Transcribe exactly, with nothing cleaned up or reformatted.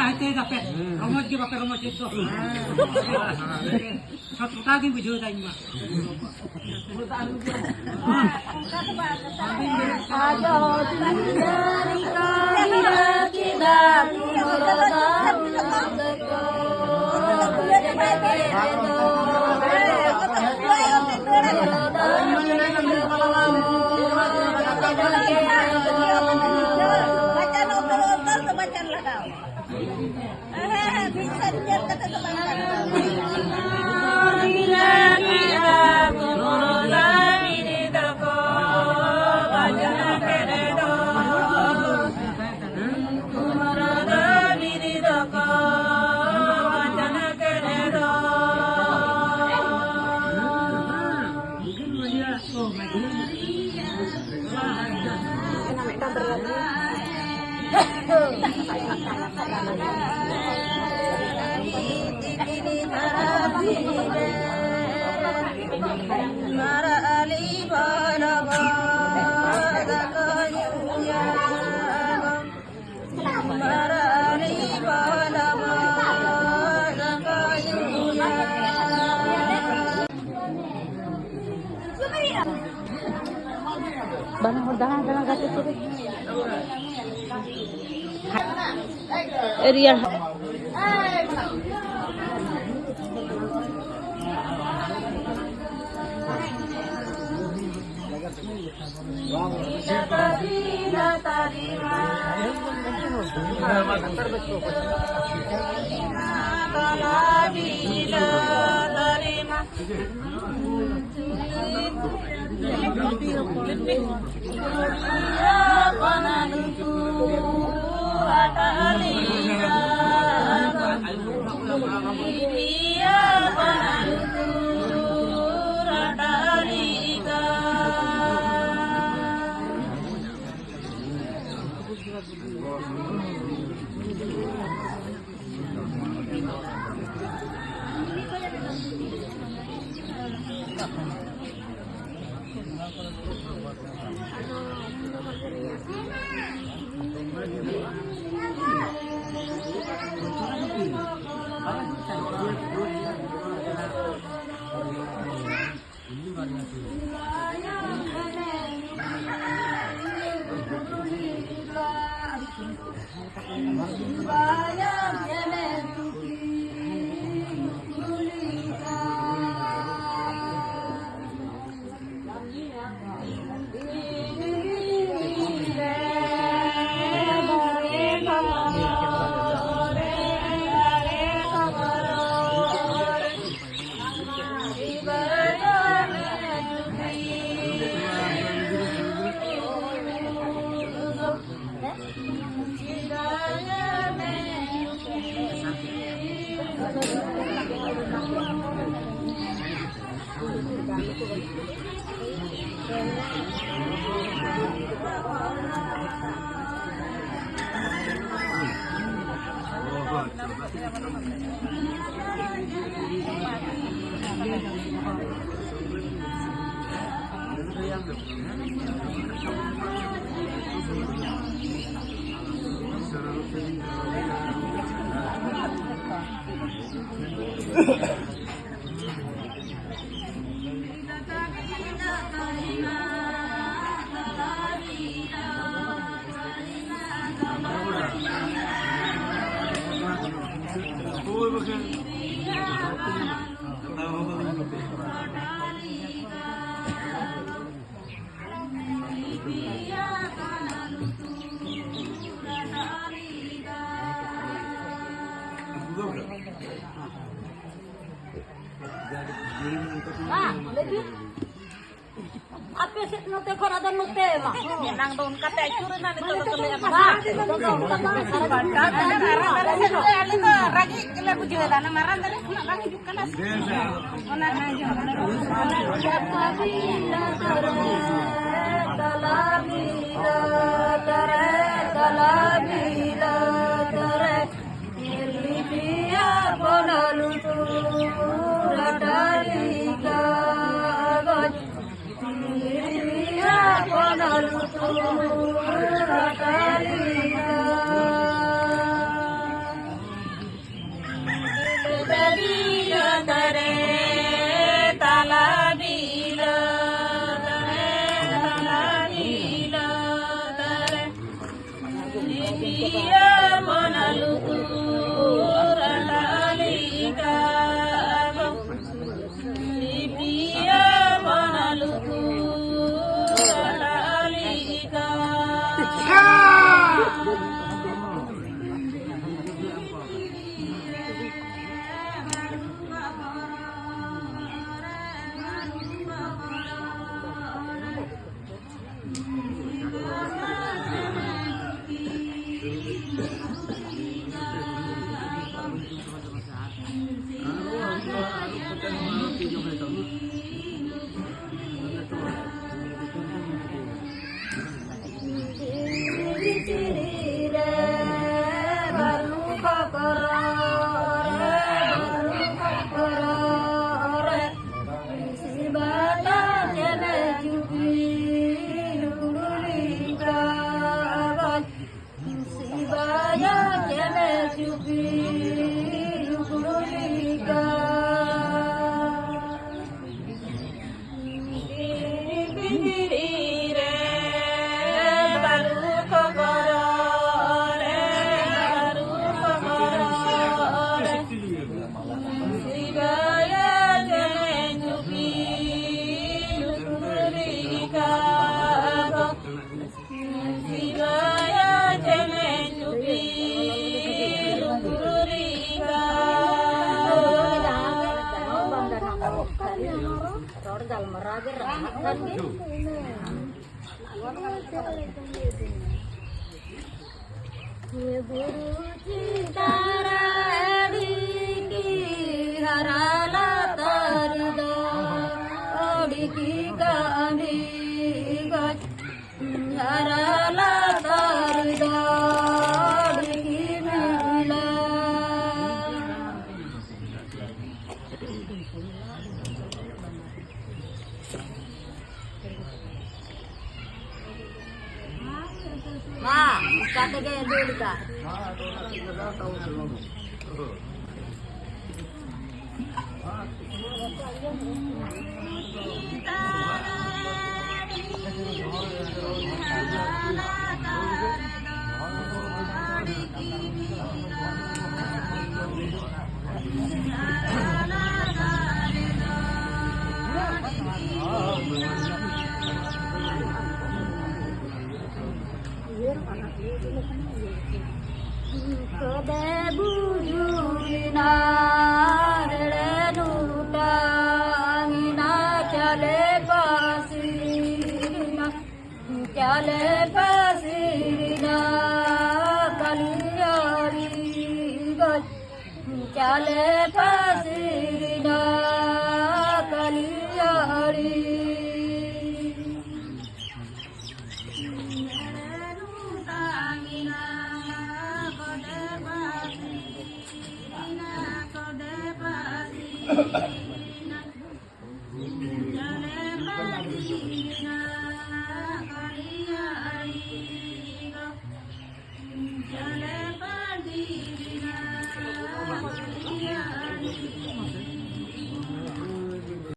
ᱱᱟᱭᱛᱮ ᱫᱟᱯᱮ, ᱨᱚᱢᱚᱡᱽ ᱜᱮ ᱵᱟᱯᱮ ᱨᱚᱢᱚᱡᱽ ᱮᱫ ᱫᱚ᱾ ᱥᱚᱴ ᱜᱚᱴᱟ ᱜᱤᱧ ᱵᱩᱡᱷᱟᱹᱣ ᱮᱫᱟ ᱤᱧ ᱢᱟ᱾ ᱟᱫᱚ ᱫᱩᱞᱟᱹᱲᱤ ᱠᱟᱹᱢᱤ ᱠᱮᱫᱟ ᱠᱚ᱾ ᱵᱟᱱᱟ ᱦᱚᱲ ᱫᱟᱬᱟ ᱫᱟᱬᱟ ᱜᱟᱛᱮ ᱠᱚ᱾ ᱨᱮᱭᱟᱲ ᱦᱟᱣᱟ᱾ ᱢᱟ, ᱞᱟᱹᱭ ᱵᱤᱱ᱾ ᱟᱯᱮ ᱥᱮᱫ ᱱᱚᱛᱮ ᱠᱷᱚᱱ ᱟᱫᱚ ᱱᱚᱛᱮ ᱢᱟ᱾ ᱮᱱᱟᱝ ᱫᱚ ᱚᱱᱠᱟᱛᱮ ᱟᱹᱪᱩᱨ ᱮᱱᱟ, ᱱᱤᱛᱚᱜ ᱫᱚᱠᱚ ᱞᱟᱹᱭᱟ ᱵᱟᱝ᱾ ᱵᱟᱝ, ᱱᱤᱛᱚᱜ ᱫᱚ ᱚᱱᱠᱟ ᱵᱟᱝ᱾ ᱟᱨ ᱟᱞᱮ ᱫᱚ ᱨᱟᱹᱜᱤ ᱜᱮᱞᱮ ᱵᱩᱡᱷᱟᱹᱣ ᱮᱫᱟ, ᱚᱱᱟ ᱢᱟᱨᱟᱝ ᱫᱟᱨᱮ ᱠᱷᱚᱱᱟᱜ ᱵᱟᱝ ᱦᱤᱡᱩᱜ ᱠᱟᱱᱟ ᱥᱮ? ᱚᱱᱟ ᱦᱚᱸ ᱟᱸᱡᱚᱢ ᱮᱫᱟ᱾ ᱨᱚᱲ ᱜᱟᱞᱢᱟᱨᱟᱣ ᱜᱮ ᱨᱟᱠᱟᱵ ᱠᱟᱱ ᱜᱮ᱾ ᱵᱩᱨᱩ ᱪᱮᱛᱟᱱ ᱨᱮ ᱟᱹᱰᱤ ᱠᱤ ᱦᱟᱨᱟ ᱞᱟᱛᱟᱨ ᱫᱚ ᱟᱹᱰᱤ ᱠᱤ ᱠᱟᱹᱢᱤ ᱜᱚᱡ᱾ ᱦᱟᱨᱟ ᱞᱟᱛᱟᱨ ᱫᱚ ᱟᱹᱰᱤ ᱠᱤ ᱢᱮᱞᱟ᱾ ᱢᱟ, ᱚᱱᱠᱟ ᱛᱮᱜᱮ ᱫᱩᱲᱩᱵ ᱠᱟᱜ᱾ ᱠᱚᱫᱮ ᱵᱩᱡᱩᱨᱤᱱᱟ, ᱦᱮᱲᱮ ᱱᱩᱴᱟᱝᱤᱱᱟ, ᱪᱟᱞᱮ ᱯᱟᱥᱤᱨᱤᱱᱟ, ᱪᱟᱞᱮ ᱯᱟᱥᱤᱨᱤᱱᱟ, ᱠᱟᱞᱤᱭᱟᱨᱤ ᱜᱚᱡ᱾ ᱪᱟᱞᱮ ᱯᱟᱥᱤᱨᱤᱱᱟ, ᱠᱟᱞᱤᱭᱟᱨᱤ᱾